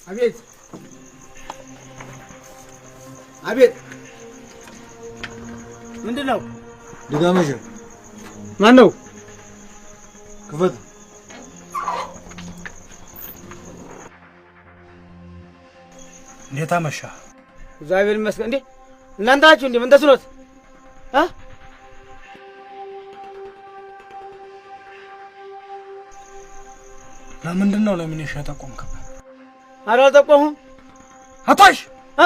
አቤት አቤት፣ ምንድን ነው? ድጋመሽ። ማን ነው? ክፈት። እንዴት አመሻ? እግዚአብሔር ይመስገን። እንዴ እናንተ ናችሁ እንዴ? ምን ተስኖት? አ ለምንድን ነው ለሚኒሻ የጠቆምክብን? ኧረ አልጠቆምሁም። አቷሽ! አ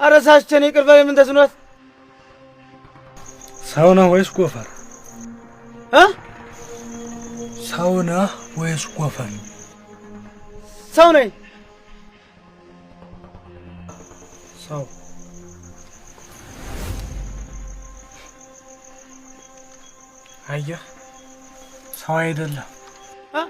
ኧረ ሳስቼ ነው፣ ይቅር በለኝ። ምን ተስኖት? ሰው ነህ ወይስ ጎፈር? አ ሰው ነህ ወይስ ጎፈር? ሰው ነኝ። ሰው። አየህ፣ ሰው አይደለም። አ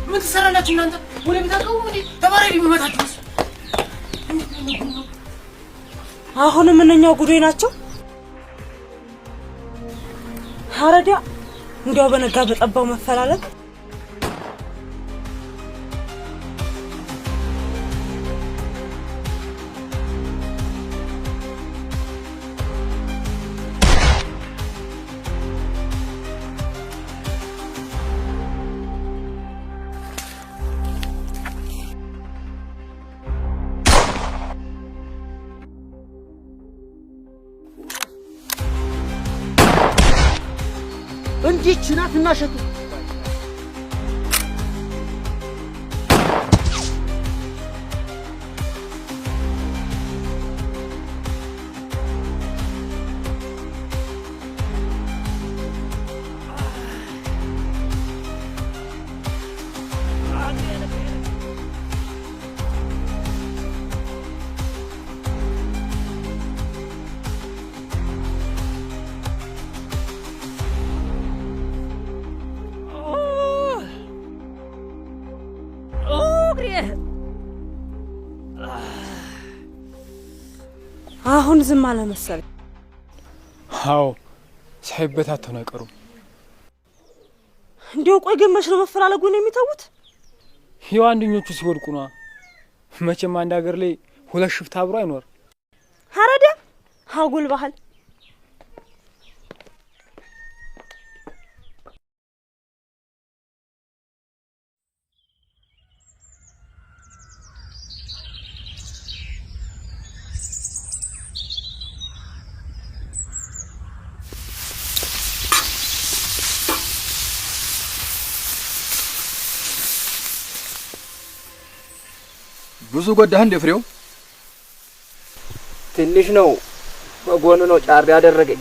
ምን ትሰራላችሁ እናንተ? ወደ ቤት አትገቡም እንዴ? ተባረሪ ቢመታችሁስ? አሁንም እነኛው ጉዶይ ናቸው። አረዲያ እንዲያው በነጋ በጠባው መፈላለግ። እንዲች ናት እናሸቱ። አሁን ዝም አለ መሰለኝ። አዎ፣ ሳይበታተኑ አይቀሩም። እንዲያው ቆይ ግን መች ነው መፈላለጉን የሚተዉት? ይኸው አንደኞቹ ሲወድቁ ነዋ። መቼም አንድ ሀገር ላይ ሁለት ሽፍታ አብሮ አይኖር። ሀረዳ አጉል ባህል። ብዙ ጎዳህ እንደ ፍሬው? ትንሽ ነው፣ በጎኑ ነው ጫር ያደረገኝ።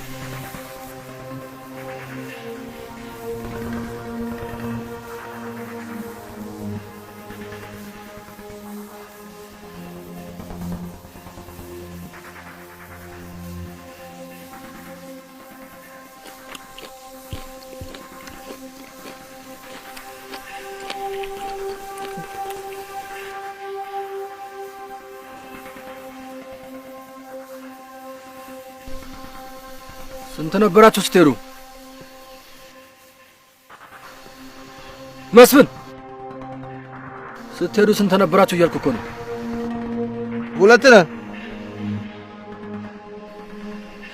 ስንት ነበራችሁ ስትሄዱ? መስፍን ስትሄዱ ስንት ነበራችሁ እያልኩ እኮ ነው። ሁለት ነን።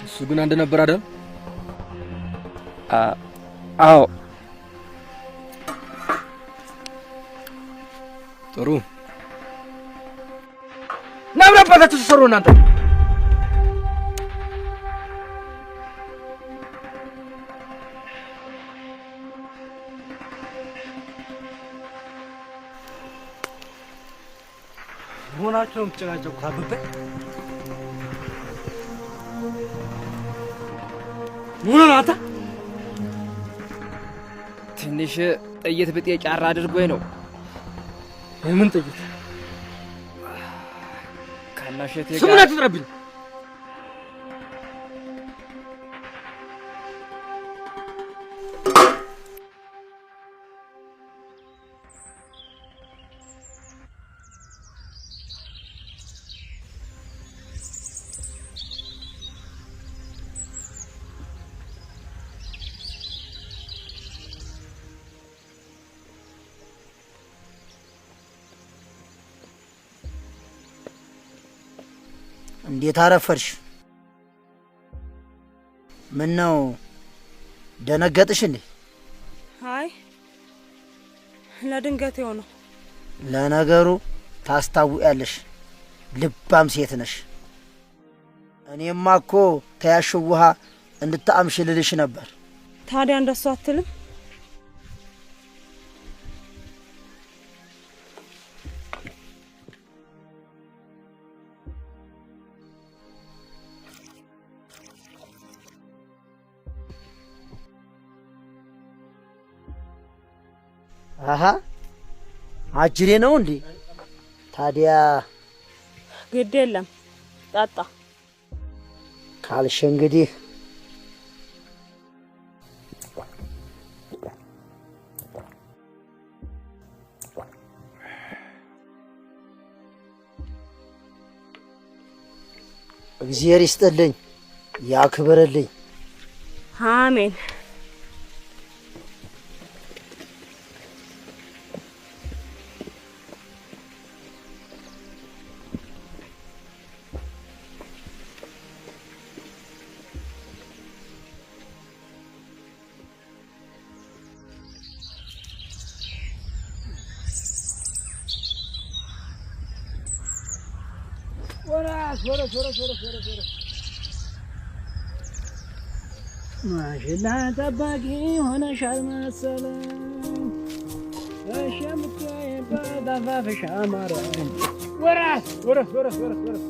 እሱ ግን አንድ ነበር አይደል? አዎ። ጥሩ። ለምን አባታችሁ ስትሰሩ እናንተ? ሆናችሁ ነው የምትጨቃጨቁት? አበበ ምን ሆነህ አንተ? ትንሽ ጥይት ብጤ ጫር አድርጎኝ ነው። የምን ጥይት? ከናሸቴ ጋር ስሙን አትጥራብኝ። እንዴት አረፈድሽ? ምን ነው ደነገጥሽ እንዴ? አይ ለድንገት የሆነው። ለነገሩ ታስታውቂያለሽ፣ ልባም ሴት ነሽ። እኔማ እኮ ተያሽው ውሃ እንድታምሽ ልልሽ ነበር። ታዲያ እንደሱ አትልም? አሃ አጅሬ ነው እንዴ? ታዲያ ግድ የለም ጠጣ ካልሽ እንግዲህ እግዚአብሔር ይስጥልኝ ያክብርልኝ። አሜን። ማሽላ ጠባቂ ሆነሻል መሰለኝ፣ እሺ የምትይበት አፋፍሽ አማረኝ። ወራስ ወራስ ወራስ ወራስ ወራስ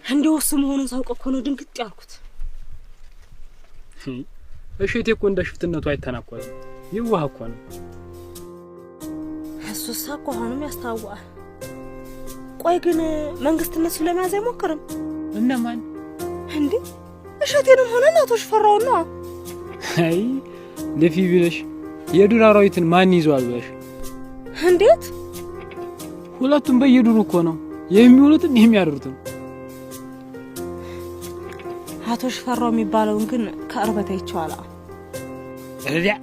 እንደው እሱ መሆኑን ሳውቅ እኮ ነው ድንግጥ ያልኩት። እሸቴ እኮ እንደ ሽፍትነቱ አይተናኮልም። ይዋህ እኮ ነው። እሱሳ እኮ አሁንም ያስታውቃል። ቆይ ግን መንግስት እነሱን ለመያዝ አይሞክርም? እነማን እንዴ? እሸቴንም ሆነ አቶ ሽፈራውን ነው። አይ ልፊ ብለሽ የዱር አራዊትን ማን ይዟል ብለሽ? እንዴት? ሁለቱም በየዱሩ እኮ ነው የሚውሉትም የሚያድሩትም። አቶ ሽፈራው የሚባለውን ግን ከእርበት አይቼዋለሁ። እዚያ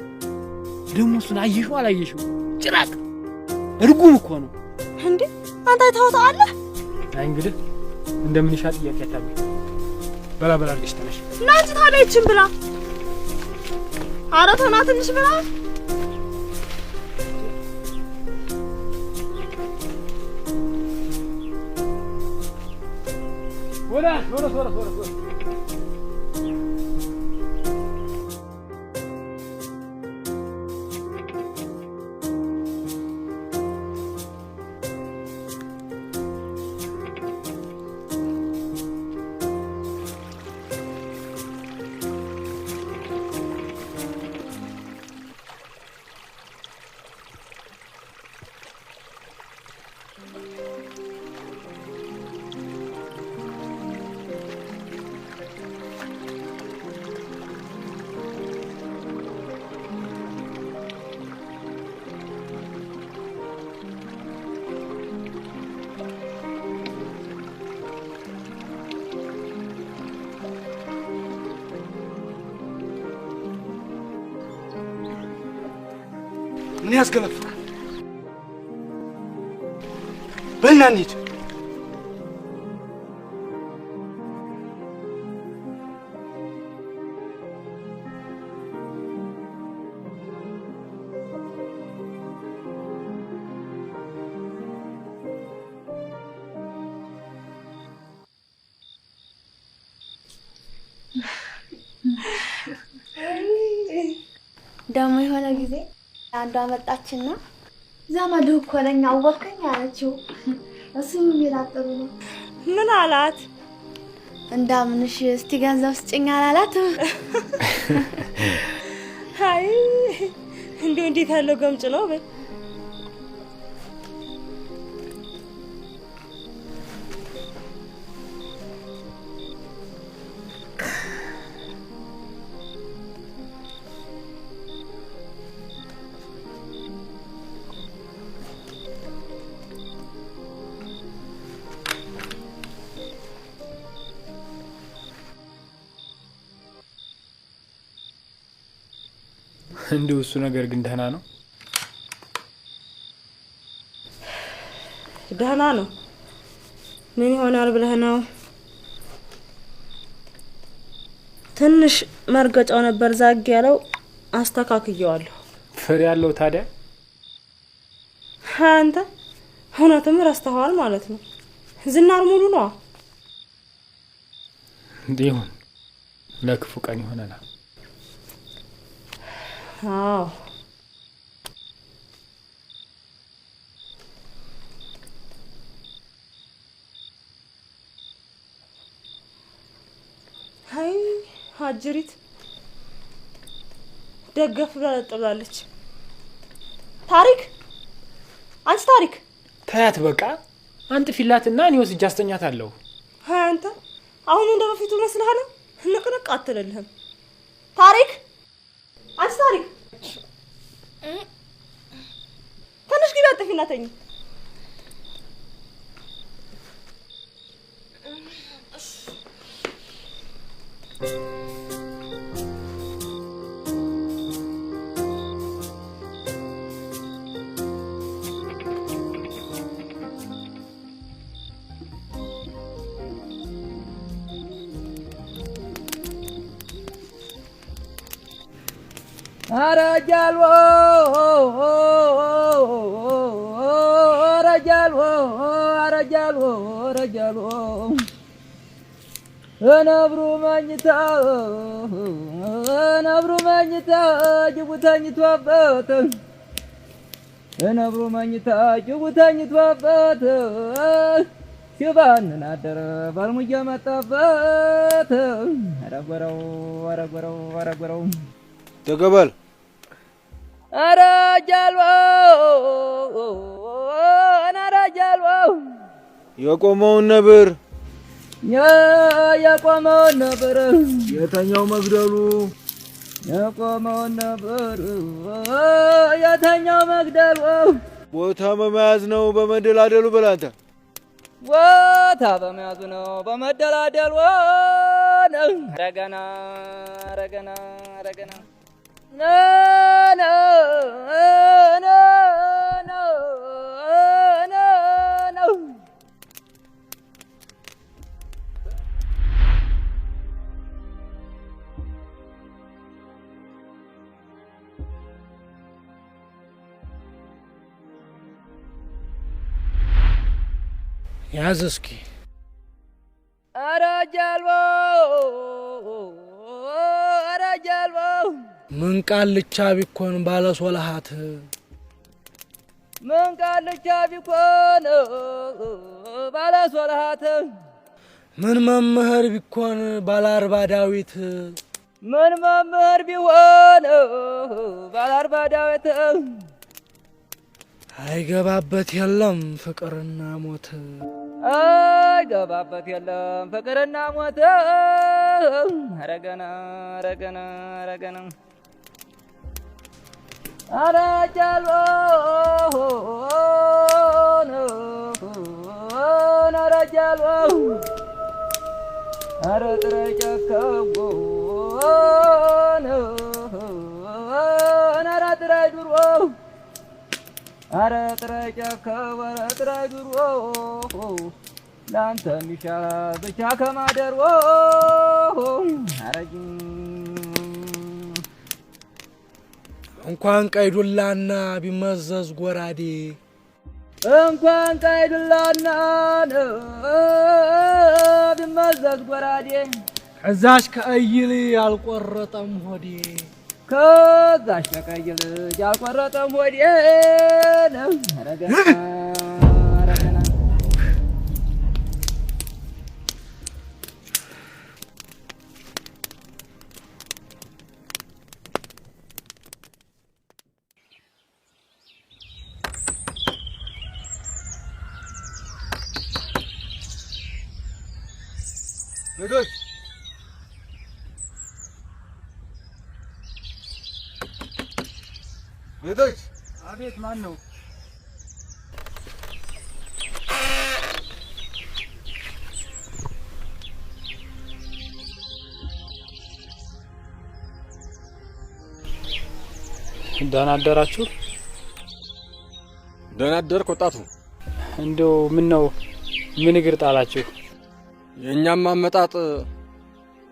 ደግሞ እሱን አየሽው አላየሽው? ጭራቅ እርጉም እኮ ነው። እንዴ አንተ አይተኸው ታውቃለህ? አይ እንግዲህ እንደምንሻ ጥያቄ አታብኝ። በላ በላ አድርገሽ ተነሽ። ና እንጂ ታዲያ ይችን ብላ። ኧረ ተው ና ትንሽ ብላ። ወራ ወራ ወራ ወራ ምን ያስገለፍጣል? በልና እንሂድ። ደግሞ የሆነ ጊዜ አንዷ መጣችና ዘመዱ እኮ ነኝ አወከኝ አለችው። እሱ የሚላጥሩ ነው። ምን አላት? እንዳምንሽ እስቲ ገንዘብ ስጭኝ አላላት? አይ እንደው እንዴት ያለው ገምጭ ነው በይ። እንደው እሱ ነገር ግን ደህና ነው? ደህና ነው። ምን ይሆናል ብለህ ነው? ትንሽ መርገጫው ነበር ዛግ ያለው፣ አስተካክየዋለሁ። ፍሬ ያለው ታዲያ? አንተ እውነትም ረስተኸዋል ማለት ነው። ዝናር ሙሉ ነው። ይሁን፣ ለክፉ ቀን ይሆነናል። አዎ አይ አጅሪት ደገፍ ብላ ለጥ ብላለች። ታሪክ አንቺ ታሪክ ታያት በቃ አንጥፊላትና እኔ ወስጄ አስተኛታለሁ። አይ አንተ አሁን እንደ በፊቱ መስልሃል? ንቅንቅ አትልልህም። ታሪክ አንቺ ታሪክ ትንሽ ግቢ አጥፊና ተኝ። አረጃልዎ አረጃልዎ አረጃልዎ አረጃልዎ ነብሩ መኝታ ነብሩ መኝታ ጅቡ ተኝቶበት ነብሩ መኝታ ጅቡ ተኝቶበት። ሲባንን አደረ በልሙ እየመጣበት። ኧረ ጎረው፣ ኧረ ጎረው፣ ኧረ ጎረው። ተቀበል። ኧረ ጃልባው፣ ኧረ ጃልባው። የቆመውን ነብር፣ የቆመውን ነብር፣ የተኛው መግደሉ፣ የቆመውን ነብር የተኛው መግደሉ፣ ቦታ በመያዝ ነው በመደላደሉ። በላንተ። ቦታ በመያዙ ነው በመደላደሉ ነው። ኧረ ገና፣ ኧረ ገና፣ ኧረ ገና፣ ነ ነ ነ ነ ነ ነው። ያዝ እስኪ። ኧረ ጃልባው፣ ኧረ ጃልባው። ምን ቃልቻ ቢኮን ባለ ሶልሃት፣ ምን ቃልቻ ቢኮን ባለ ሶልሃት፣ ምን መምህር ቢኮን ባለ 40 ዳዊት፣ ምን መምህር ቢሆን ባለ 40 ዳዊት፣ አይገባበት የለም ፍቅርና ሞት፣ አይገባበት የለም ፍቅርና ሞት። ኧረ ገና፣ ኧረ ገና፣ ኧረ ገና፣ ኧረ ጃልባው፣ ኧረ ጃልባው፣ ኧረ ጥሬ ጫካው፣ ኧረ ጥሬ ዱሮ፣ ኧረ ጥሬ ጫካው፣ ኧረ ጥሬ ዱሮ፣ ለአንተ የሚሻል ብቻ ከማደር። ኧረ እንኳን ቀይ ዱላና ቢመዘዝ ጎራዴ፣ እንኳን ቀይ ዱላና ቢመዘዝ ጎራዴ፣ ከዛች ከእይል ያልቆረጠም ሆዴ፣ ከዛች ከቀይ ልጅ ያልቆረጠም ሆዴ። ኧረ ገና፣ ኧረ ገና። ቤቶች፣ ቤቶች። አቤት፣ ማን ነው? ደህና አደራችሁ? ደህና አደርክ ወጣቱ። እንደው ምን ነው ምን እግር ጣላችሁ? የእኛም አመጣጥ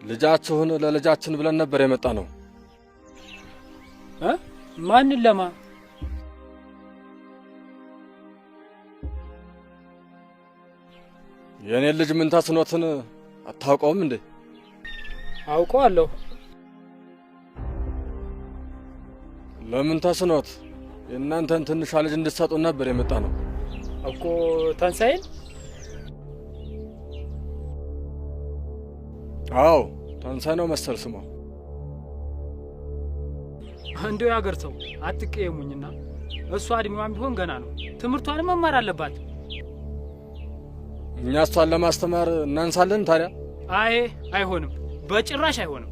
ልጃችሁን ለልጃችን ብለን ነበር የመጣ ነው። እ ማንን ለማ? የእኔን ልጅ ምንተስኖትን አታውቀውም እንዴ? አውቀዋለሁ። ለምን ተስኖት የእናንተን ትንሿ ልጅ እንድትሰጡን ነበር የመጣ ነው። እኮ ተንሳኤን? አዎ፣ ተንሳይ ነው መሰል ስሟ። እንደው ያገር ሰው አትቀየሙኝና እሷ እድሜዋን ቢሆን ገና ነው። ትምህርቷን መማር አለባት። እኛ እሷን ለማስተማር እናንሳለን ታዲያ? አይ አይሆንም፣ በጭራሽ አይሆንም።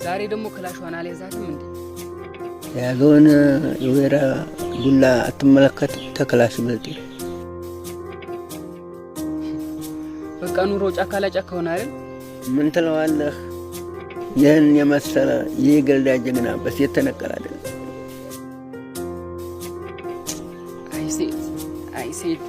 ዛሬ ደግሞ ክላሿን አልያዛትም እንዴ? የያዘውን የወይራ ዱላ አትመለከት ተክላሽ ብልጤ። በቃ ኑሮ ጫካ ለጫካ ሆነ አይደል? ምን ትለዋለህ? ይህን የመሰለ ይህ ገልዳ ጀግና በሴት ተነቀለ አይደል? አይ ሴት፣ አይ ሴት።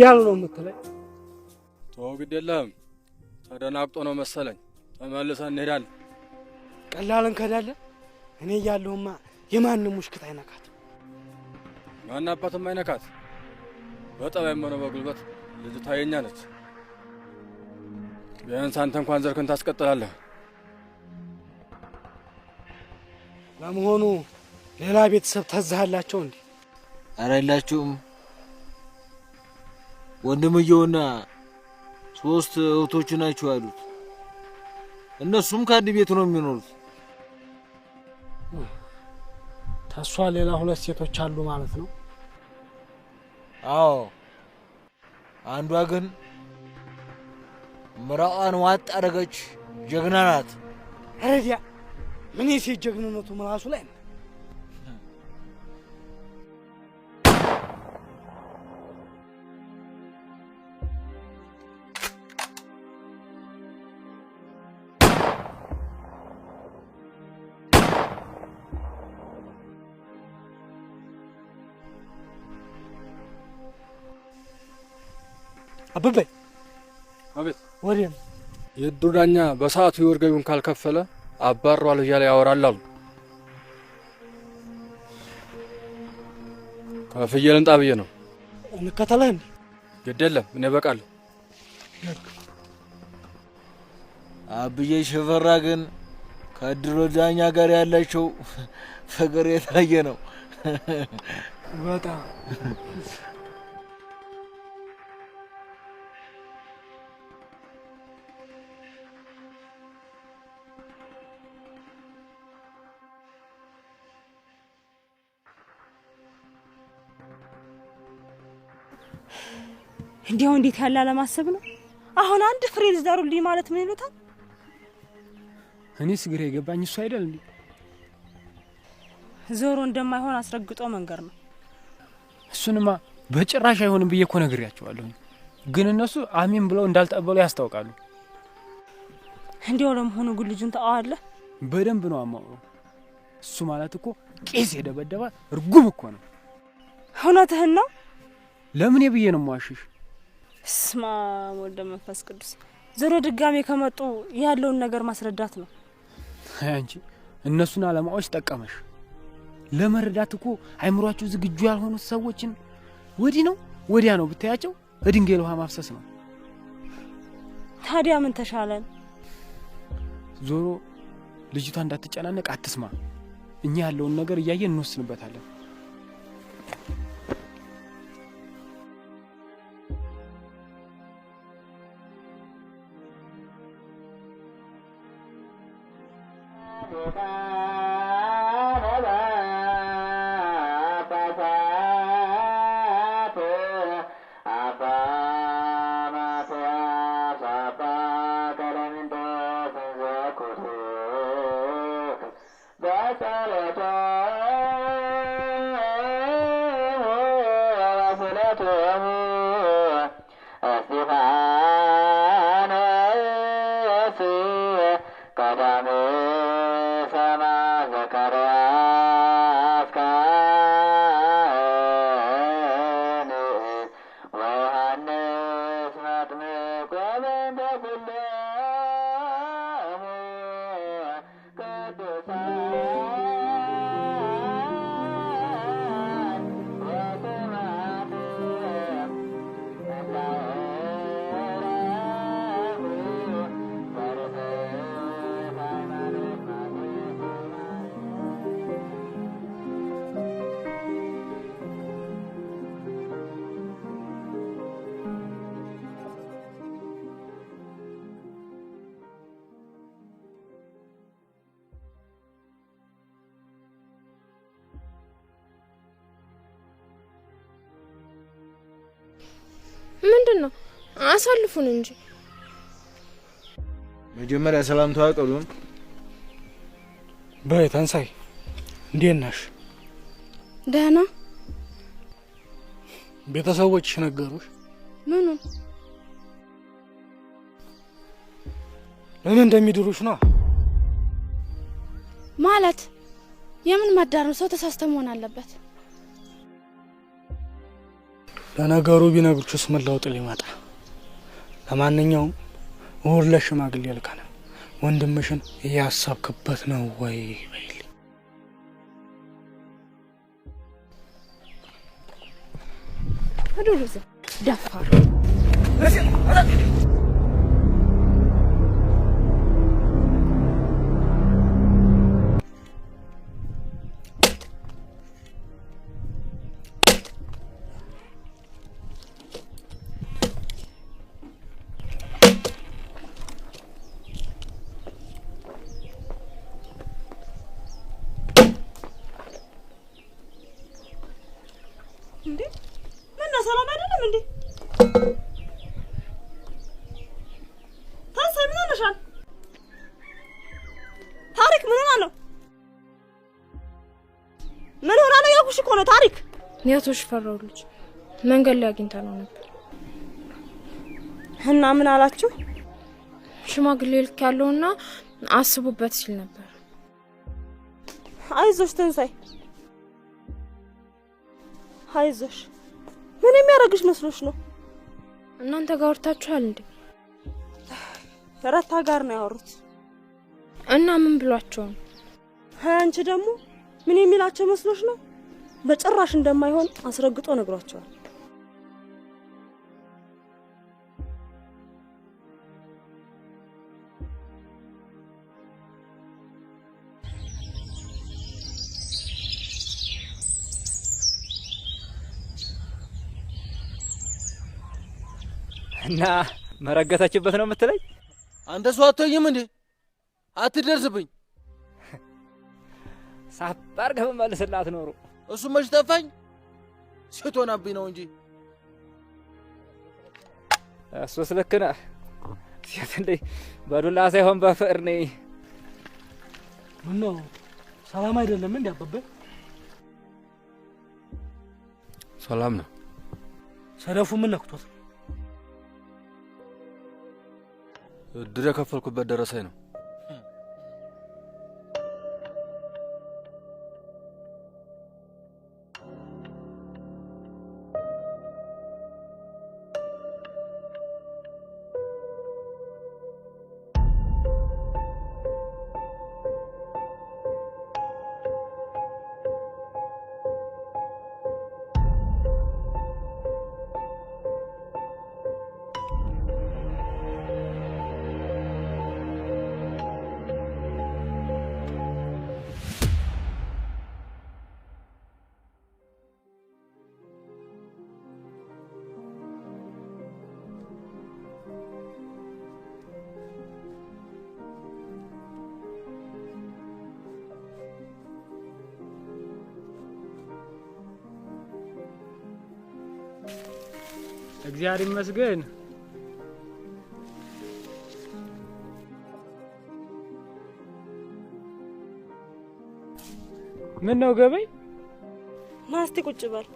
አሉ ነው የምትለኝ? ተወው፣ ግድ የለህም። ተደናግጦ ነው መሰለኝ። ተመልሰን እንሄዳለን። ቀላል እንከዳለን። እኔ እያለሁማ የማንም ሙሽክት አይነካት። ማን አባትም አይነካት። በጠባይም ሆነ በጉልበት ልጅቷ የኛ ነች። ቢያንስ አንተ እንኳን ዘርክን ታስቀጥላለህ። ለመሆኑ ሌላ ቤተሰብ ታዛሃላቸው እንዴ? ኧረ የላቸውም። ወንድምየውና 3 እህቶቹ ናቸው ያሉት። እነሱም ከአንድ ቤት ነው የሚኖሩት። ተሷ ሌላ 2 ሴቶች አሉ ማለት ነው? አዎ፣ አንዷ ግን ምራቋን ዋጥ አደረገች። ጀግና ናት። ረዲያ ምን የሴት ጀግንነቱ ምላሱ ላይ ነው። አበበ። አቤት። ወዴት? የእድሩ ዳኛ በሰዓቱ የወር ገቢውን ካልከፈለ አባሯል እያለ ያወራል አሉ። ከፍዬ ልምጣ ብዬ ነው። እንከተለህ እንዴ? ግድ የለም፣ እኔ እበቃለሁ። አብዬ ሽፈራ ግን ከእድሩ ዳኛ ጋር ያላቸው ፍቅር የተለየ ነው። በጣም። እንዲያው እንዴት ያለ አለማሰብ ነው። አሁን አንድ ፍሬ ልጅ ዳሩልኝ ማለት ምን ይሉታል? እኔስ ግራ የገባኝ እሱ አይደል እንዴ? ዞሮ እንደማይሆን አስረግጦ መንገር ነው። እሱንማ በጭራሽ አይሆንም ብዬ እኮ ነግሬያቸዋለሁ። ግን እነሱ አሜን ብለው እንዳልተቀበሉ ያስታውቃሉ። እንዲያው ለመሆኑ ግን ልጁን ታውቀዋለህ? በደንብ ነው አማውቀው። እሱ ማለት እኮ ቄስ የደበደበ እርጉም እኮ ነው። እውነትህን ነው? ለምን ብዬ ነው የማዋሽሽ? ስማ ወልደ መንፈስ ቅዱስ፣ ዞሮ ድጋሜ ከመጡ ያለውን ነገር ማስረዳት ነው። አይ አንቺ እነሱን አለማወቅ ጠቀመሽ። ለመረዳት እኮ አይምሯቸው ዝግጁ ያልሆኑት ሰዎችን ወዲህ ነው ወዲያ ነው ብታያቸው በድንጋይ ውሃ ማፍሰስ ነው። ታዲያ ምን ተሻለን? ዞሮ ልጅቷ እንዳትጨናነቅ አትስማ። እኛ ያለውን ነገር እያየን እንወስንበታለን። ምንድነው? አሳልፉን እንጂ። መጀመሪያ ሰላም ተዋቀሉን። በይ ተንሳይ፣ እንዴት ነሽ? ደህና። ቤተሰቦችሽ ነገሩሽ? ምኑን? ለምን እንደሚድሩሽ ነው። ማለት የምን መዳር ነው? ሰው ተሳስተ መሆን አለበት። ለነገሩ ቢነግሩሽስ ምን ለውጥ ሊመጣ? ለማንኛውም እሑድ ለሽማግሌ ልከናል። ወንድምሽን እያሰብክበት ነው ወይ በይልኝ። ሂድ ደፋር። እንዴ ምነው ሰላም አይደለም እንዴ? ታንሳይ ምን ሆነሻል? ታሪክ ምን ሆና ነው? ምን ሆና ነው ያልኩሽ እኮ ነው ታሪክ። የአቶ ሽፈራው ልጅ መንገድ ላይ አግኝተነው ነበር። እና ምን አላችሁ? ሽማግሌ ልክ ያለውና አስቡበት ሲል ነበር። አይዞሽ ትንሳይ አይዞሽ። ምን የሚያደርግሽ መስሎሽ ነው? እናንተ ጋር አውርታችኋል እንዴ? ረታ ጋር ነው ያወሩት። እና ምን ብሏቸው ነው? አንቺ ደግሞ ምን የሚላቸው መስሎሽ ነው? በጭራሽ እንደማይሆን አስረግጦ ነግሯቸዋል። እና መረገታችበት ነው የምትለኝ? አንተ ሰው አትሆኝም እንዴ? አትደርስብኝ። ሳብ አድርገህ ብመልስላት ኖሮ እሱ መች ጠፋኝ? ሴት ሆናብኝ ነው እንጂ። እሱስ ልክ ነህ። ሴት እንዴ በዱላ ሳይሆን በፍቅር ነኝ። ምነው ሰላም አይደለም እንዴ አበበ? ሰላም ነው። ሰደፉ ምን ነክቶት ነው? እድር የከፈልኩበት ደረሰኝ ነው። እግዚአብሔር ይመስገን። ምን ነው ገበይ? ና እስቲ ቁጭ በል።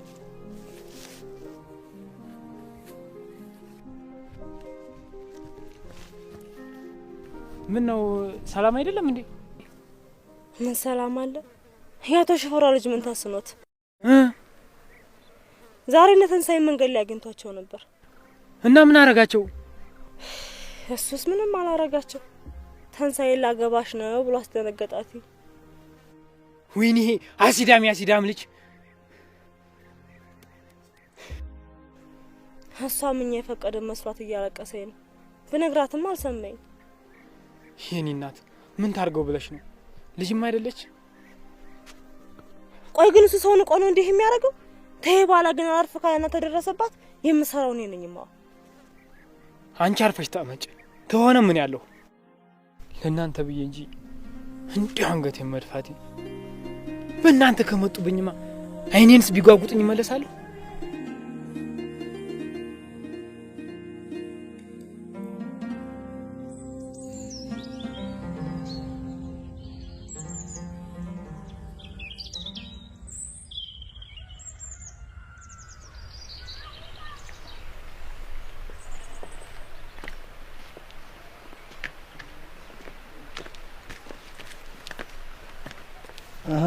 ምን ነው ሰላም አይደለም እንዴ? ምን ሰላም አለ? የአቶ ሽፈራው ልጅ ምን ታስኖት? ዛሬ እነ ትንሳኤ መንገድ ላይ አግኝቷቸው ነበር። እና ምን አረጋቸው? እሱስ ምንም አላረጋቸው። ትንሳኤን ላገባሽ ነው ብሎ አስደነገጣት። ወይኔ አሲዳም ያሲዳም ልጅ። እሷም እኛ የፈቀደ መስሏት እያለቀሰኝ ነው። ብነግራትም አልሰማኝ። የኔ እናት ምን ታርገው ብለሽ ነው? ልጅም አይደለች። ቆይ ግን እሱ ሰው ንቆ ነው እንዲህ የሚያደርገው? ተይ በኋላ ግን አርፍ ካለና ተደረሰባት የምሰራው እኔ ነኝማ። አንቺ አርፈሽ ተቀመጭ። ተሆነ ምን ያለው ለእናንተ ብዬ እንጂ እንዲሁ አንገቴን መድፋቴ። በእናንተ ከመጡብኝማ አይኔንስ ቢጓጉጥኝ እመለሳለሁ። አሃ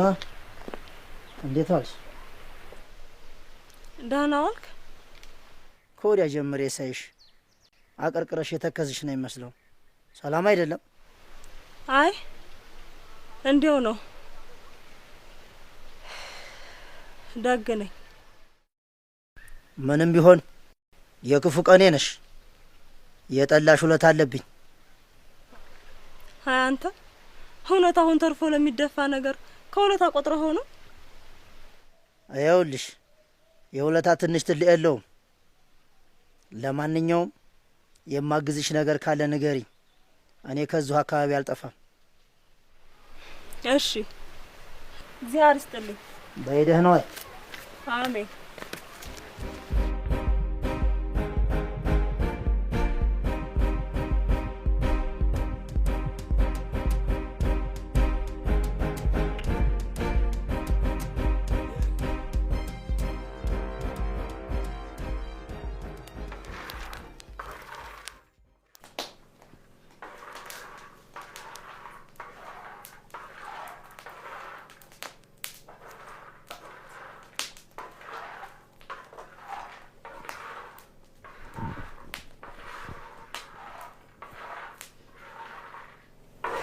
እንዴት ዋልሽ? ደህና ዋልክ? ከወዲያ ጀምሬ ሳይሽ አቀርቅረሽ የተከዝሽ ነው የሚመስለው። ሰላም አይደለም? አይ እንዲያው ነው። ደግ ነኝ። ምንም ቢሆን የክፉ ቀኔ ነሽ። የጠላሽ ውለታ አለብኝ። አይ አንተ እውነት አሁን ተርፎ ለሚደፋ ነገር ከውለታ ቆጥረኸው ነው? ይኸውልሽ የውለታ ትንሽ ትልቅ የለውም። ለማንኛውም የማግዝሽ ነገር ካለ ንገሪኝ። እኔ ከዚሁ አካባቢ አልጠፋም። እሺ፣ እግዚአብሔር ይስጥልኝ። በይ ደህና ዋይ። አሜን።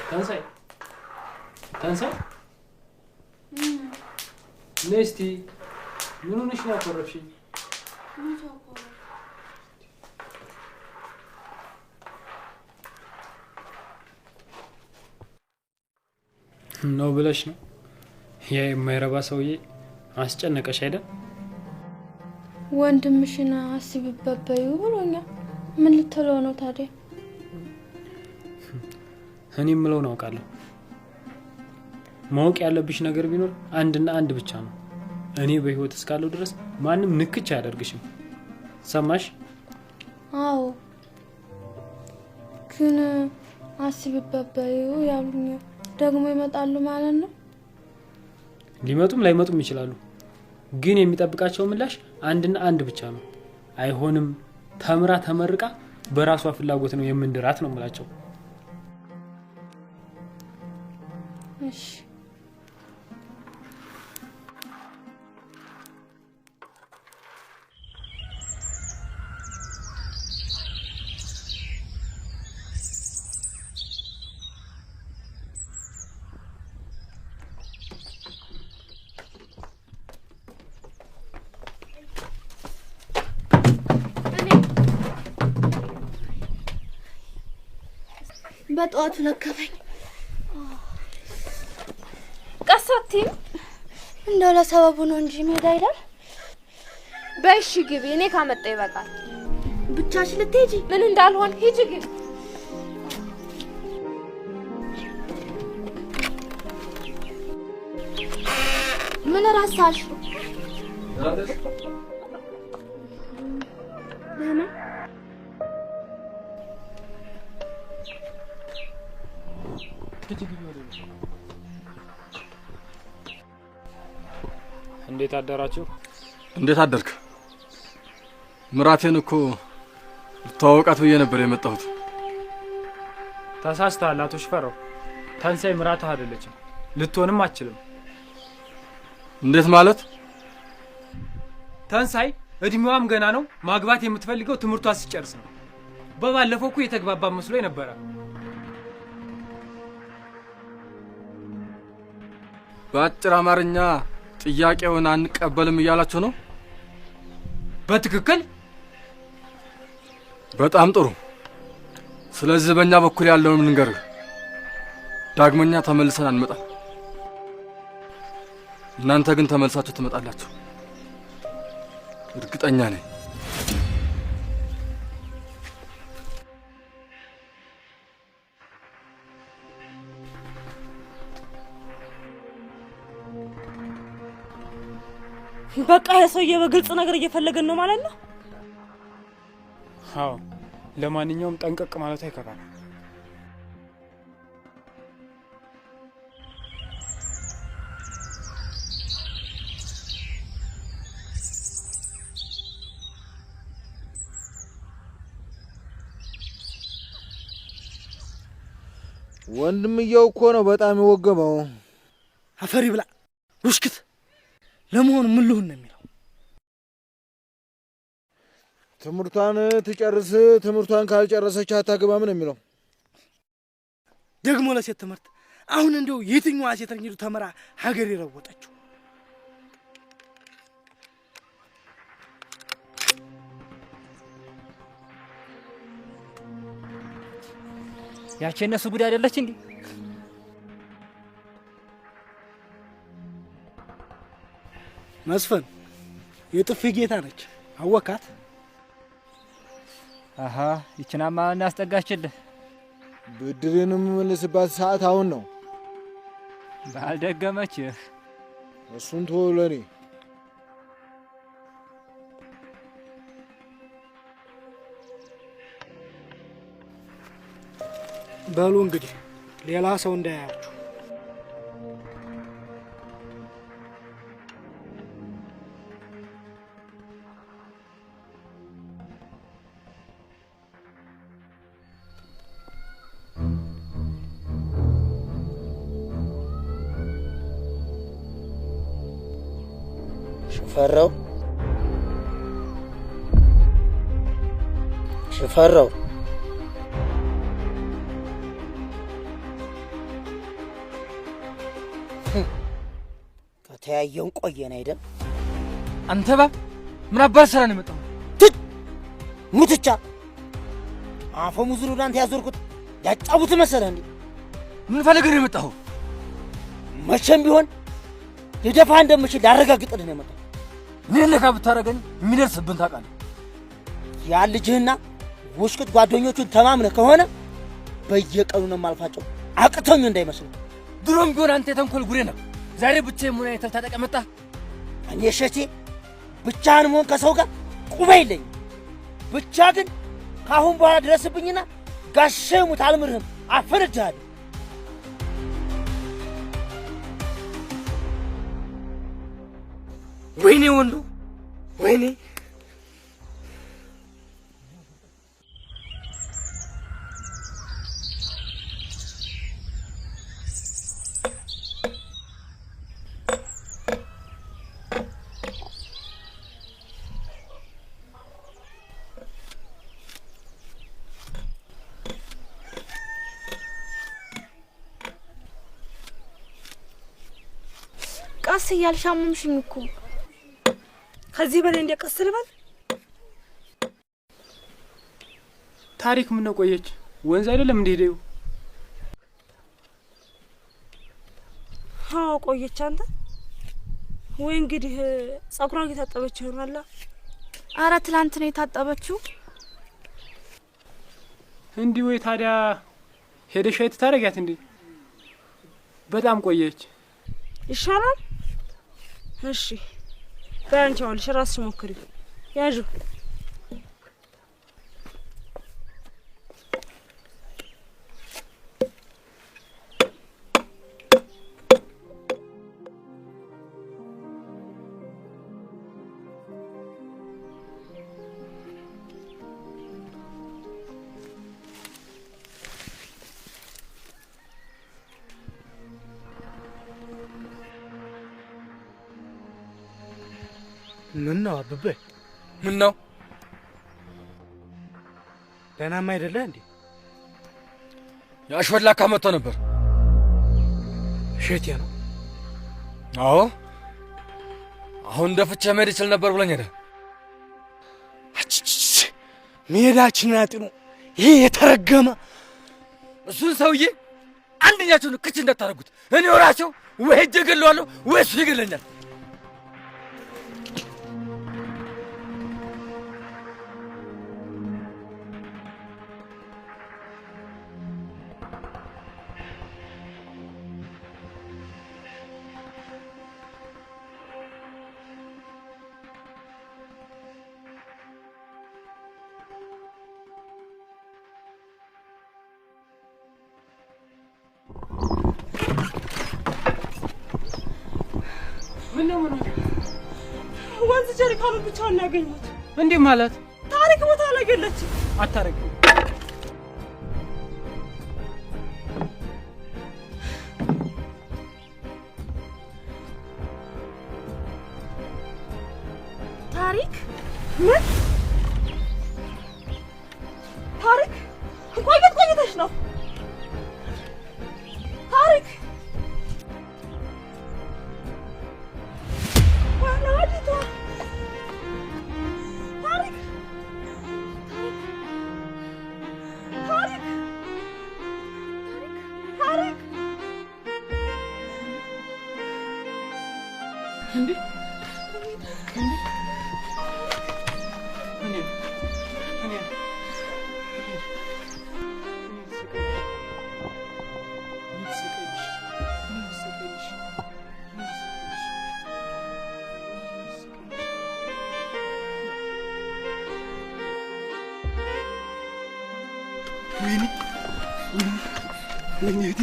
ተንሳይ ተንሳይ፣ ነይ እስቲ። ምን ሆነሽ ነው ያኮረፍሽኝ? ነው ብለሽ ነው? ያ የማይረባ ሰውዬ አስጨነቀሽ አይደል? ወንድምሽን አስቢበት በይው ብሎኛል። ምን ልትለው ነው ታዲያ? እኔ የምለውን አውቃለሁ። ማወቅ ያለብሽ ነገር ቢኖር አንድና አንድ ብቻ ነው። እኔ በህይወት እስካለሁ ድረስ ማንም ንክች አያደርግሽም። ሰማሽ? አዎ፣ ግን አስቢበት በይው ያሉኝ ደግሞ ይመጣሉ ማለት ነው? ሊመጡም ላይመጡም ይችላሉ። ግን የሚጠብቃቸው ምላሽ አንድና አንድ ብቻ ነው። አይሆንም፣ ተምራ ተመርቃ በራሷ ፍላጎት ነው የምንድራት ነው የምላቸው። እሺ። በጠዋቱ ለከፈኝ። ቀስ አትይም? እንደው ለሰበቡ ነው እንጂ ሜዳ ይላል። በእሺ ግቢ፣ እኔ ካመጣሁ ይበቃል። ብቻሽን ልትሄጂ? ምን እንዳልሆን ሂጂ ግቢ። ምን ረሳሽ? ደህና እንዴት አደራችሁ? እንዴት አደርክ? ምራቴን እኮ ልተዋወቃት ብዬ ነበር የመጣሁት። ተሳስተሃል አቶ ሽፈራው። ተንሳይ ምራትህ አይደለችም፣ ልትሆንም አትችልም። እንዴት ማለት? ተንሳይ እድሜዋም ገና ነው። ማግባት የምትፈልገው ትምህርቷ ሲጨርስ ነው። በባለፈው እኮ የተግባባ መስሎኝ ነበረ። በአጭር አማርኛ ጥያቄውን አንቀበልም እያላችሁ ነው? በትክክል። በጣም ጥሩ። ስለዚህ በእኛ በኩል ያለውን እንንገርህ። ዳግመኛ ተመልሰን አንመጣም። እናንተ ግን ተመልሳችሁ ትመጣላችሁ፣ እርግጠኛ ነኝ። በቃ ይሄ ሰውዬ በግልጽ ነገር እየፈለገን ነው ማለት ነው። አዎ፣ ለማንኛውም ጠንቀቅ ማለቱ አይከፋም። ወንድምየው እኮ ነው በጣም የወገመው። አፈሪ ብላ ውሽክት። ለመሆኑ ምን ልሁን ነው የሚለው? ትምህርቷን ትጨርስ፣ ትምህርቷን ካልጨረሰች አታገባም ነው የሚለው። ደግሞ ለሴት ትምህርት አሁን እንደው የትኛዋ ሴት ነኝ ተምራ ሀገር የረወጠችው? ያቺ እነሱ ጉድ አይደለች እንዴ? መስፍን የጥፊ ጌታ ነች። አወካት? አሃ ይችናማ እናስጠጋችልህ። ብድሬን የምመልስባት ሰዓት አሁን ነው። ባልደገመችህ። እሱን ተወው ለእኔ። በሉ እንግዲህ ሌላ ሰው እንዳያያችሁ። ሽፈራው ሽፈራው፣ ከተያየውን ቆየን አይደል? አንተ እባብ ምን አባት ስራ ነው የመጣው? ሙትቻ አፈሙዙን ወደ አንተ ያዞርኩት ያጫቡት መሰለህ እንዴ? ምን ፈልገህ ነው የመጣኸው? መቼም ቢሆን ልደፋ እንደምችል ላረጋግጥልህ ነው የመጣሁት። እኔን ነካ ብታደርገኝ የሚደርስብን ታውቃለህ። ያ ልጅህና ውሽቅት ጓደኞቹን ተማምነህ ከሆነ በየቀኑ ነው የማልፋቸው። አቅቶኝ እንዳይመስልህ። ድሮም ቢሆን አንተ የተንኮል ጉሬ ነህ። ዛሬ ብቻዬን መሆን አይተህ ታጠቀ መጣህ። እኔ እሸቴ ብቻህን መሆን ከሰው ጋር ቁባ የለኝም። ብቻ ግን ከአሁን በኋላ ድረስብኝና ጋሼ ሙት አልምርህም፣ አፈነድሃለሁ። ወይኔ ወንዱ፣ ወይኔ ቀስ እያልሽ አመምሽኝ እኮ። ከዚህ በላይ እንደ ቀስ ልበል? ታሪክ ምን ነው ቆየች? ወንዝ አይደለም እንዴ ሄደው? አዎ ቆየች። አንተ ወይ እንግዲህ ጸጉሯን እየታጠበች ይሆናል። አረ ትላንት ነው የታጠበችው። እንዲህ ወይ ታዲያ ሄደሽ አይት ታረጊያት እንዴ? በጣም ቆየች። ይሻላል። እሺ በይ አንቺ አሁን ራስሽ ሞክሪ። ያዡ። ምን ነው አበበ? ምን ነው ደህናም አይደለህ እንዴ? ያሾላካ መጥቶ ነበር። እሸቴ ነው? አዎ፣ አሁን ደፍቼ መሄድ ይችል ነበር ብሎኝ ሄደ። መሄዳችንን አጢኑ። ይህ የተረገመ እሱን ሰውዬ አንደኛቸውን ክች እንዳታደርጉት። እኔ ራሴው ወይ ሄጄ እገለዋለሁ ወይ እሱ ይገለኛል። ምን ነው ምን ወንዝ ጀሪካኑን ብቻውን ያገኙት። እንዴ ማለት? ታሪክ ቦታ ላይ የለችም። አታረግም። ታሪክ ምን ቆየት ቆይተሽ ነው ታሪክ ወላዲቷ ታሪክ ታሪክ ታሪክ እንዴ እኔ እኔ ወይኔ ወይኔ እህቴ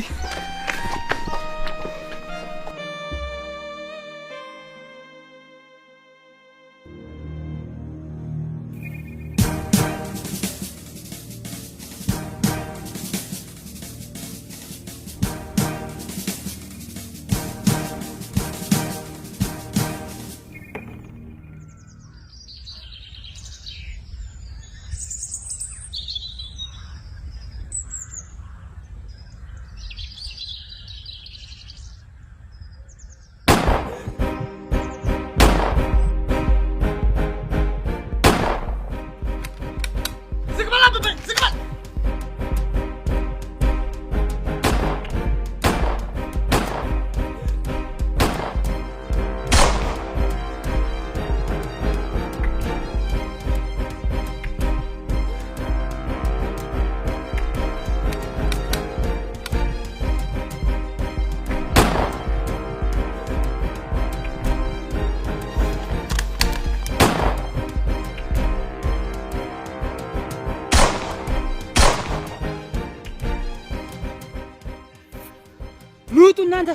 ውጡ እናንተ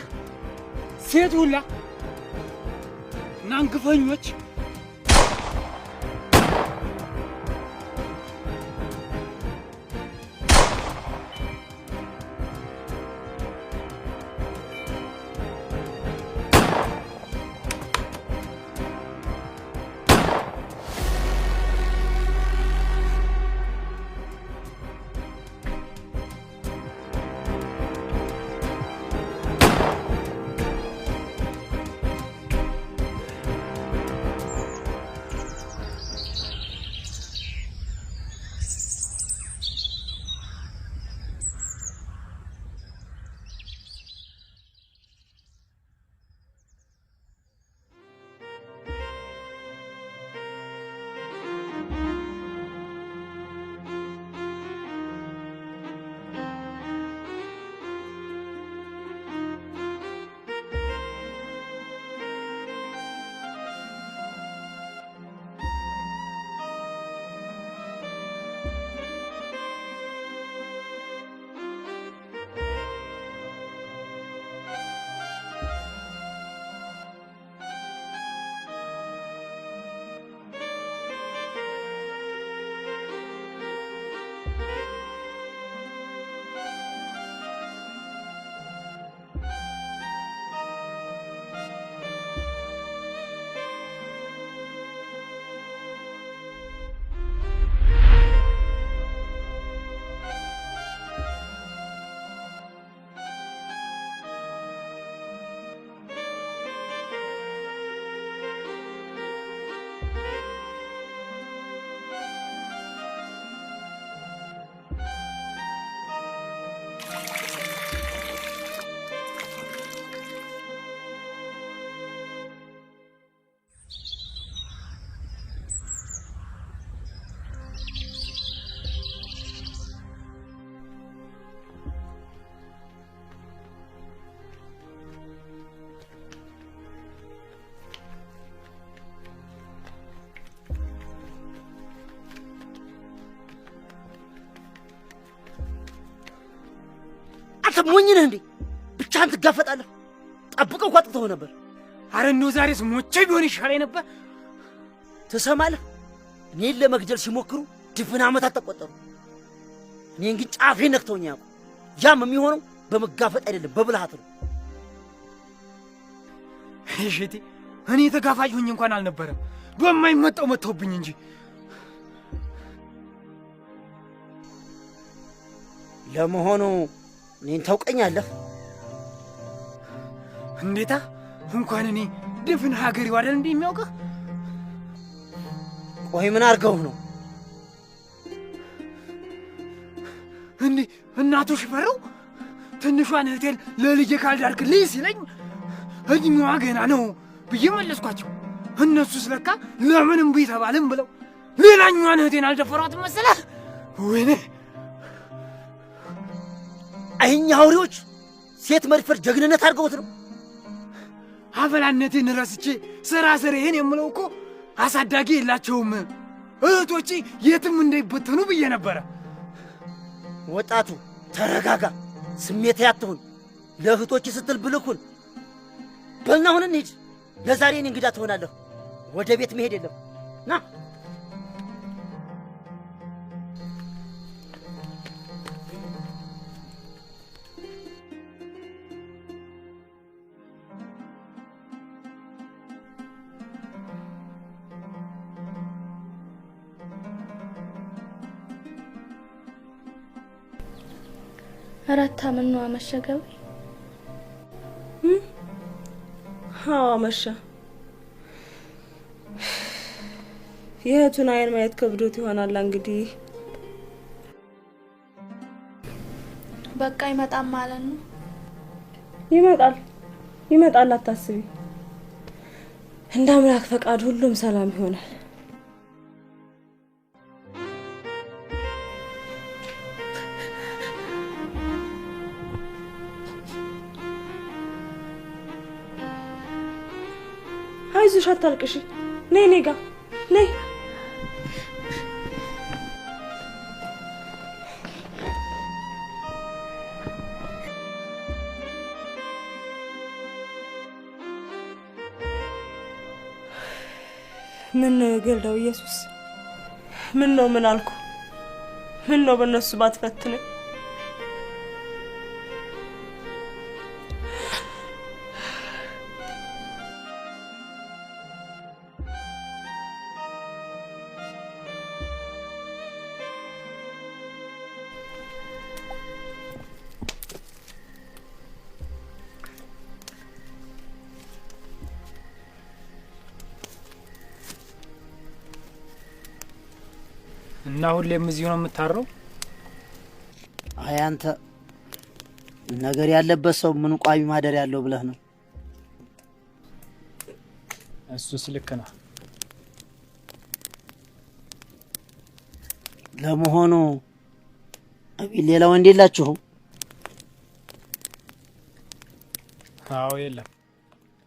ሴት ሁላ እናንተ ግፈኞች። አንተ ሞኝ ነህ እንዴ? ብቻህን ትጋፈጣለህ? ጠብቀው እኮ አጥቅተው ነበር። አረ እንደው ዛሬስ ሞቼ ቢሆን ይሻለኝ ነበር። ትሰማለህ? እኔን ለመግደል ሲሞክሩ ድፍን ዓመታት ተቆጠሩ። እኔን ግን ጫፌን ነክተውኝ አያውቁም። ያም የሚሆነው በመጋፈጥ አይደለም፣ በብልሃት ነው። እሺ፣ እኔ ተጋፋጭ ሆኜ እንኳን አልነበረም፣ በማይመጣው መጥተውብኝ እንጂ። ለመሆኑ እኔን ታውቀኛለህ? እንዴታ እንኳን እኔ ድፍን ሀገር ይዋደል እንዴ የሚያውቅህ? ቆይ ምን አድርገውህ ነው? እንዴ እናቱ ሽፈረው ትንሿን እህቴን ለልጄ ካልዳርክልኝ ሲለኝ እድሜዋ ገና ነው ብዬ መለስኳቸው። እነሱ ስለካ ለምንም ቢተባልም ብለው ሌላኛዋን እህቴን አልደፈሯትም መሰለህ? ወይኔ እኛ አውሬዎች ሴት መድፈር ጀግንነት አድርገውት ነው። አፈላነቴን ረስቼ ስራ ስሬን የምለው እኮ አሳዳጊ የላቸውም እህቶቼ የትም እንዳይበተኑ ብዬ ነበረ። ወጣቱ ተረጋጋ፣ ስሜት አትሁን። ለእህቶች ስትል ብልኩን በልና አሁን እንሂድ። ለዛሬ እኔ እንግዳ ትሆናለህ። ወደ ቤት መሄድ የለም። ና ረታ ምን ነው አመሸ ገቢ? አዎ አመሸ። የእህቱን አይን ማየት ከብዶት ይሆናል እንግዲህ። በቃ ይመጣል ማለት ነው። ይመጣል ይመጣል፣ አታስቢ። እንደ አምላክ ፈቃድ ሁሉም ሰላም ይሆናል። አይዞሽ፣ አታልቅሺ። ነይ እኔ ጋ ነይ። ምን ነው የገልዳው ኢየሱስ? ምን ነው ምን አልኩ? ምን ነው በእነሱ ባትፈትነኝ? እና ሁሌም እዚሁ ነው የምታረው? አይ አንተ ነገር ያለበት ሰው ምን ቋሚ ማደር ያለው ብለህ ነው? እሱስ ልክ ነው። ለመሆኑ አቤል ሌላ ወንድ የላችሁም? አዎ የለም፣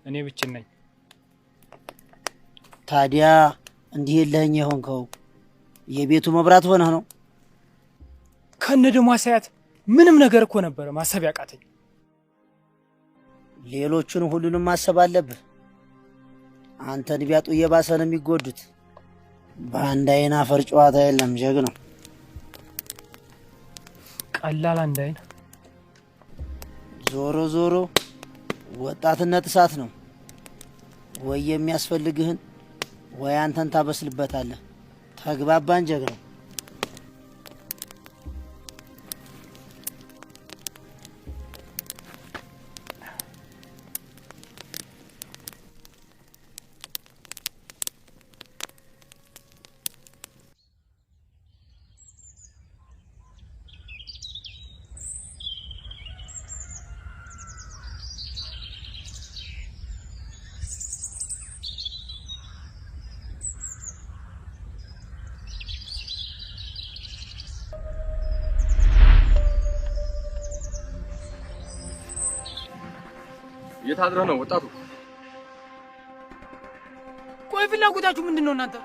እኔ ብቻ ነኝ። ታዲያ እንዲህ የለኸኝ የሆንከው የቤቱ መብራት ሆነህ ነው? ከነ ደሞ ሳያት ምንም ነገር እኮ ነበረ ማሰብ ያቃተኝ። ሌሎቹን ሁሉንም ማሰብ አለብህ። አንተን ቢያጡ እየባሰ ነው የሚጎዱት። በአንድ አይን አፈር ጨዋታ የለም ጀግናው። ቀላል አንድ አይን። ዞሮ ዞሮ ወጣትነት እሳት ነው። ወይ የሚያስፈልግህን ወይ አንተን ታበስልበታለህ። ተግባባን ጀግናው? የት አድረህ ነው ወጣቱ? ቆይ ፍላጎታችሁ ምንድን ነው እናንተ?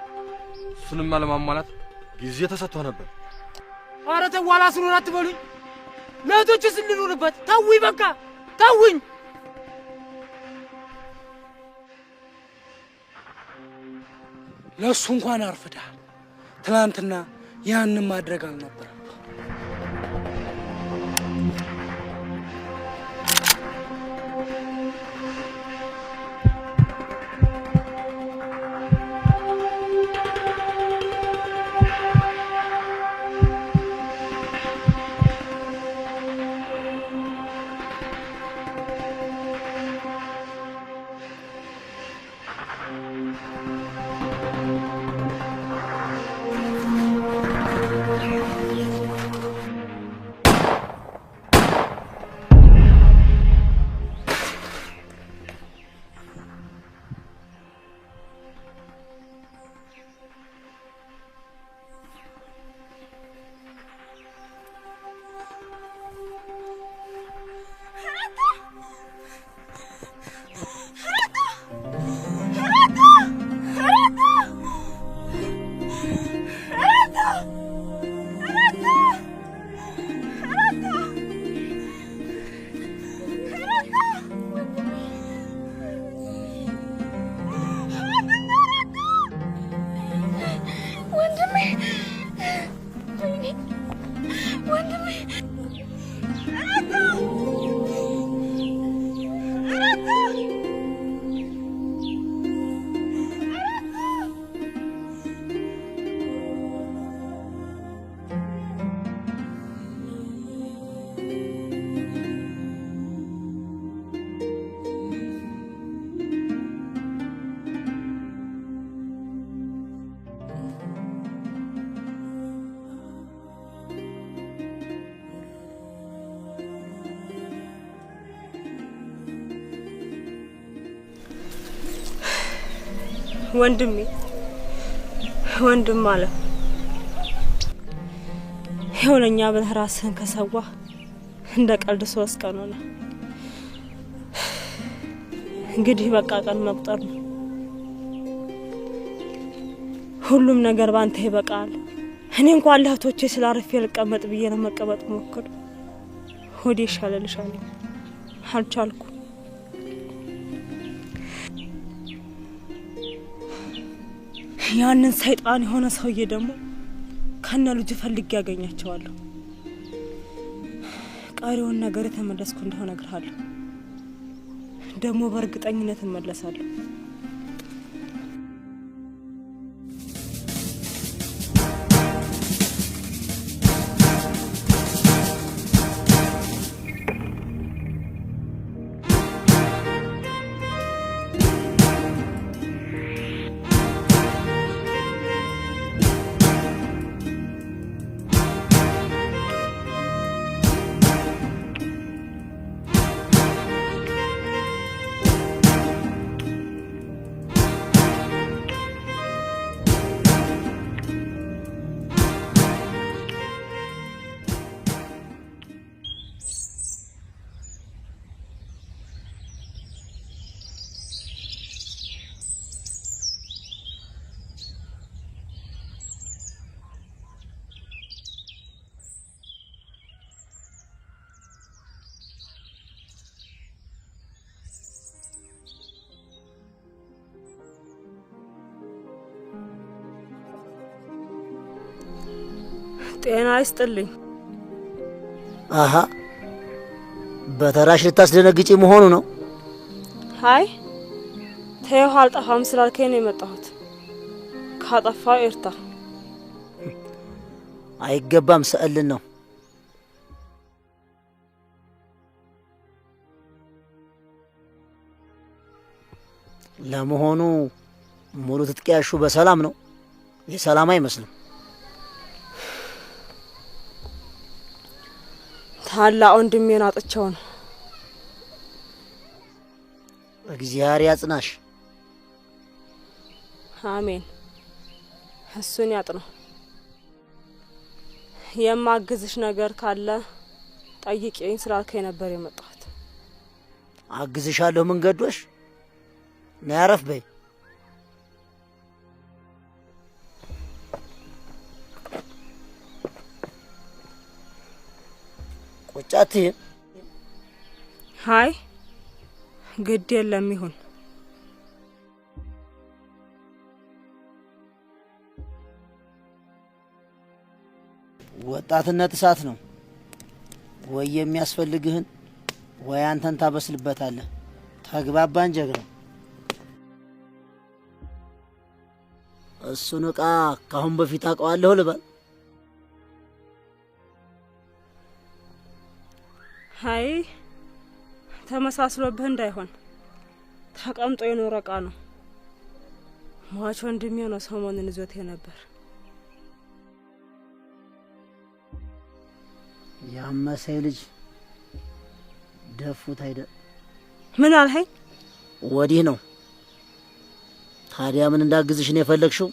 እሱንማ ለማሟላት ጊዜ ተሰጥቶ ነበር። ኧረ ተው አላስኖር አትበሉኝ። ለእህቶችስ እንኑርበት። ተውኝ በቃ ተውኝ። ለእሱ እንኳን አርፍደሃል። ትናንትና ያንን ማድረግ አልነበረም። ወንድሜ ወንድም አለ ይኸው ለእኛ ብለህ ራስህን ከሰዋህ እንደ ቀልድ 3 ቀን ሆነ። እንግዲህ በቃ ቀን መቁጠር ነው። ሁሉም ነገር ባንተ ይበቃል። እኔ እንኳን ለእህቶቼ ስላረፌ ልቀመጥ ብዬ ነው መቀመጥ ሞክር። ሆዴ ይሻለልሻል፣ አልቻልኩ። ያንን ሰይጣን የሆነ ሰውዬ ደግሞ ከነ ልጁ ፈልጌ ያገኛቸዋለሁ። ቀሪውን ነገር የተመለስኩ እንደሆነ እነግርሃለሁ። ደግሞ በእርግጠኝነት እመለሳለሁ። ጤና ይስጥልኝ። አሃ በተራሽ ልታስደነግጪ መሆኑ ነው? አይ ተይው፣ አልጠፋም ስላልከኝ ነው የመጣሁት። ካጠፋው ኤርታ አይገባም፣ ስዕልን ነው። ለመሆኑ ሙሉ ትጥቅ ያሹ በሰላም ነው? የሰላም አይመስልም። ታላቅ ወንድሜን አጥቼው ነው። እግዚአብሔር ያጽናሽ። አሜን። እሱን ያጥነው። የማግዝሽ ነገር ካለ ጠይቂኝ ስላልከኝ ነበር የመጣሁት። አግዝሻለሁ። ምን ገዶሽ? ነይ አረፍ በይ። ቁጭ አትይም? አይ ግድ የለም ይሁን። ወጣትነት እሳት ነው። ወይ የሚያስፈልግህን ወይ አንተን ታበስልበታለህ። ተግባባን ጀግና? እሱን ዕቃ ካሁን በፊት አውቀዋለሁ ልበል? አይ ተመሳስሎብህ እንዳይሆን ተቀምጦ የኖረ ዕቃ ነው። ሟች ወንድሜ ነው ሰሞኑን ይዞት የነበር። ያመሰይ ልጅ ደፉት አይደል? ምን አልኸኝ? ወዲህ ነው። ታዲያ ምን እንዳግዝሽ ነው የፈለግሽው?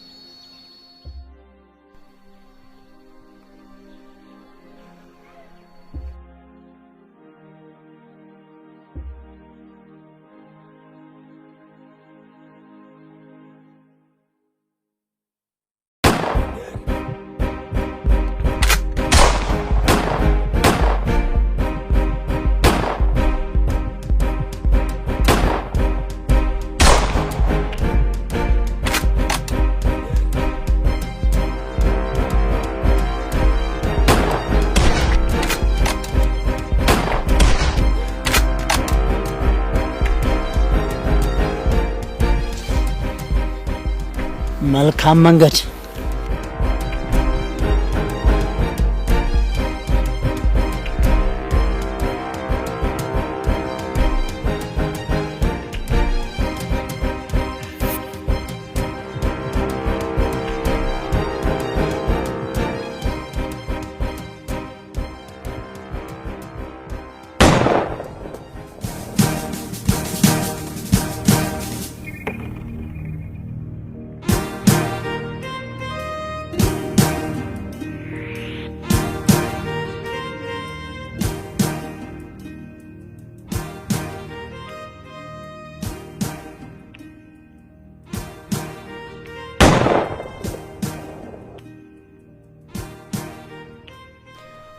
መልካም መንገድ።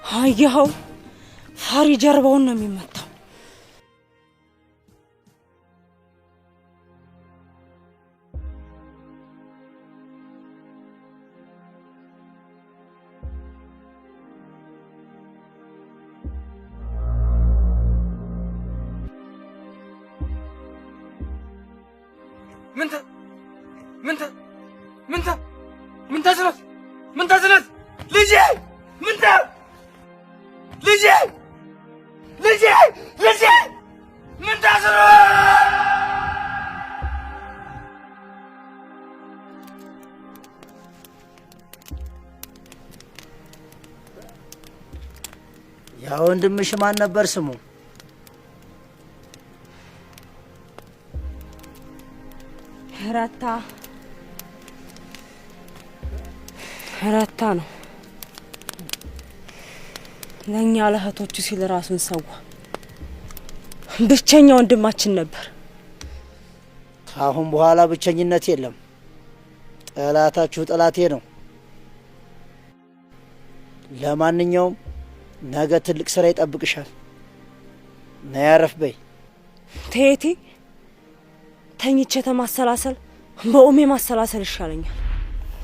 አየኸው፣ ፈሪ ጀርባውን ነው የሚመታው። ምንተ ምንተ ምንተ ምን ታዝናት ምን ታዝናት ልጄ ምንተ ልጄ ልጄ ልጄ ምን ታዝናት? ያ ወንድምሽ ማን ነበር ስሙ? ረታ ረታ ነው። ለኛ ለእህቶቹ ሲል ራሱን ሰዋ። ብቸኛ ወንድማችን ነበር። ካሁን በኋላ ብቸኝነት የለም። ጠላታችሁ ጠላቴ ነው። ለማንኛውም ነገ ትልቅ ስራ ይጠብቅሻል። ነይ አረፍ በይ። ቴቴ ተኝቼ ተማሰላሰል በኦሜ ማሰላሰል ይሻለኛል።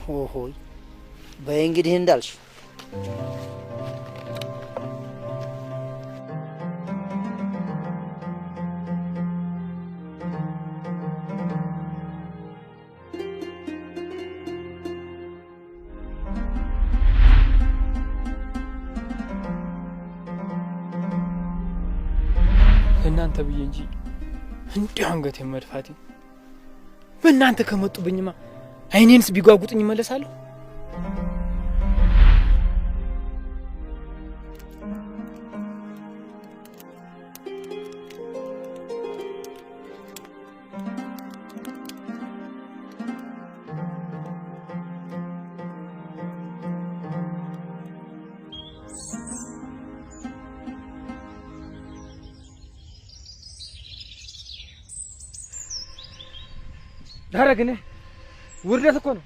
ሆሆይ በይ እንግዲህ እንዳልሽ። ለእናንተ ብዬ እንጂ እንዲህ አንገቴን መድፋቴ በእናንተ ከመጡብኝማ አይኔንስ ቢጓጉጥኝ እመለሳለሁ። ዳረግኔ ውርደት እኮ ነው፣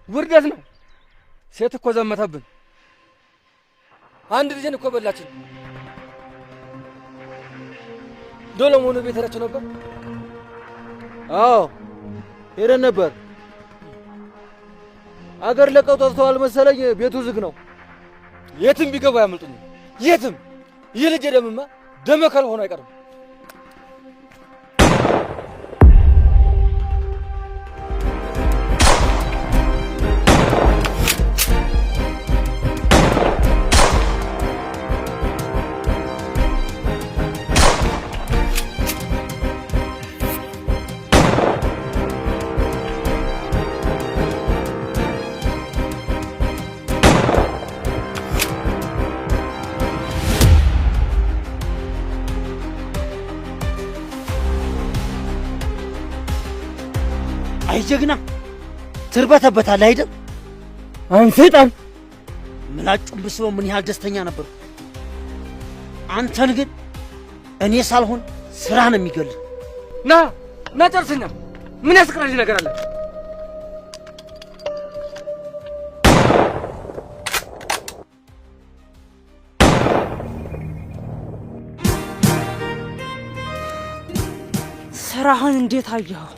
ውርደት ነው። ሴት እኮ ዘመተብን። አንድ ልጅን እኮ በላችን። ዶሎሞኑ ቤት ሄዳችሁ ነበር? አዎ ሄደን ነበር። አገር ለቀው ጠፍተዋል መሰለኝ። ቤቱ ዝግ ነው። የትም ቢገቡ አያመልጡኝም። የትም። ይህ ልጅ ደምማ ደመ ከልብ ሆኖ አይቀርም። አይ ጀግና ትርበተበታለህ አይደል? አንተ ሰይጣን! ምላጩን ብስበው ምን ያህል ደስተኛ ነበርኩ። አንተን ግን እኔ ሳልሆን ስራ ነው የሚገልህ። ና ና ጨርስኛ። ምን ያስቀረልኝ ነገር አለ? ስራህን እንዴት አየኸው?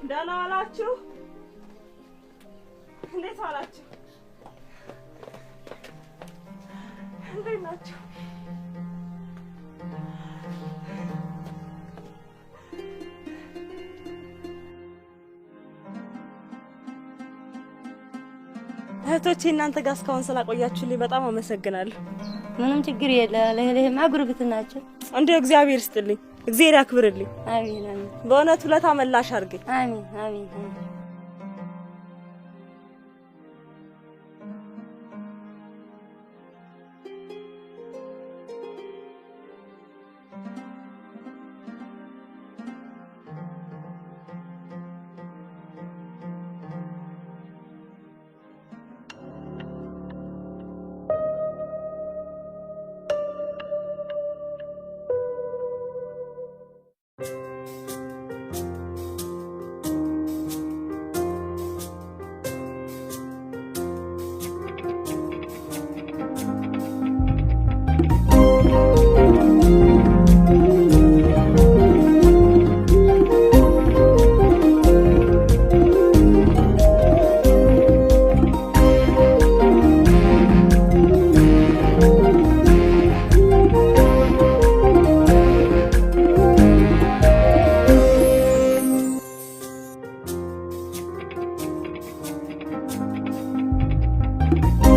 ደህና ዋላችሁ? እንዴት ዋላችሁ? እንዴት ናችሁ? እህቶቼ እናንተ ጋር እስካሁን ስላቆያችሁልኝ በጣም አመሰግናለሁ። ምንም ችግር የለ። ለህለህማ ጉርብት ናቸው። እንደው እግዚአብሔር ይስጥልኝ፣ እግዚአብሔር ያክብርልኝ። አሜን አሜን። በእውነት ውለታ መላሽ አድርገኝ። አሜን አሜን። ነው።